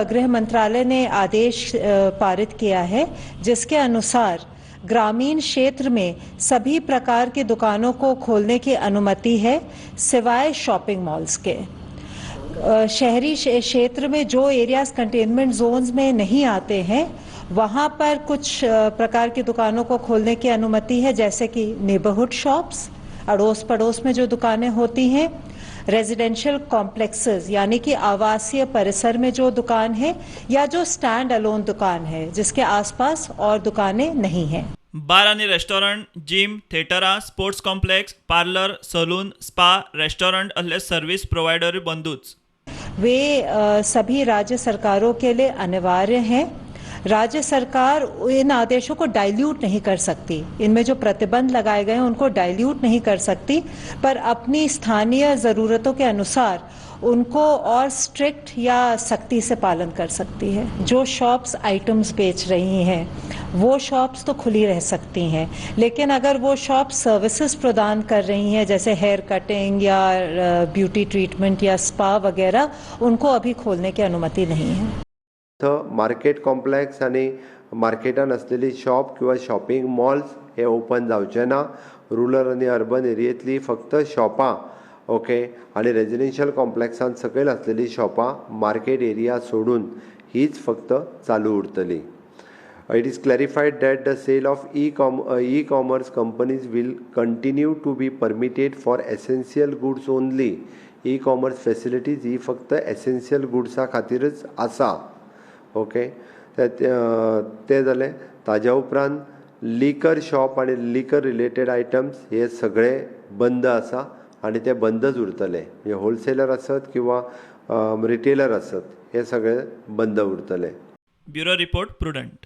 गृह मंत्रालय ने आदेश पारित किया है, जिसके अनुसार ग्रामीण क्षेत्र में सभी प्रकार की दुकानों को खोलने की अनुमति है, सिवाय शॉपिंग मॉल्स के। शहरी क्षेत्र में जो एरियाज कंटेनमेंट जोन्स में नहीं आते हैं, वहाँ पर कुछ प्रकार की दुकानों को खोलने की अनुमति है, जैसे कि नेबरहुड शॉप्स, अड़ोस पड़ोस में जो दुकानें होती हैं, रेजिडेंशियल कॉम्प्लेक्सेस यानी कि आवासीय परिसर में जो दुकान है, या जो स्टैंड अलोन दुकान है जिसके आसपास और दुकानें नहीं हैं। बार आनी रेस्टॉरंट, जिम, थेटरां, sports complex, parlour, saloon, spa, restaurant असले सर्वीस प्रोवायडरूय बंदूच। वे सभी राज्य सरकारों के लिए अनिवार्य हैं। राज्य सरकार इन आदेशों को डाइल्यूट नहीं कर सकती, इनमें जो प्रतिबंध लगाए गए हैं उनको डाइल्यूट नहीं कर सकती, पर अपनी स्थानीय ज़रूरतों के अनुसार उनको और स्ट्रिक्ट या सख्ती से पालन कर सकती है। जो शॉप्स आइटम्स बेच रही हैं वो शॉप्स तो खुली रह सकती हैं, लेकिन अगर वो शॉप सर्विसेज प्रदान कर रही हैं जैसे हेयर कटिंग या ब्यूटी ट्रीटमेंट या स्पा वगैरह, उनको अभी खोलने की अनुमति नहीं है। थंय मार्केट कॉम्प्लेक्स आनी मार्केटान आसलेली शॉप किंवा शॉपिंग मॉल्स हे ओपन जावचे ना। रुरल आनी अर्बन एरियेंतली फक्त शॉपां, ओके, आनी रेजिडेन्शियल कॉम्प्लेक्सान सकयल आसलेली शॉपां मार्केट एरिया सोडून हीच फक्त चालू उरतली। It is clarified that the sale of e-commerce companies will continue to be permitted for essential goods only. E commerce facilities ही फक्त एसेन्शियल गुड्सा खातीरच आसा, ओके। तें जालें। ताज्या उपरांत लिकर शॉप आनी लिकर रिलेटेड आयटम्स हे सगळे बंद आसा आनी ते बंदच उरतले। म्हणजे होलसेलर आसत किंवा रिटेलर आसत, हे सगळे बंद उरतले। Bureau report, Prudent.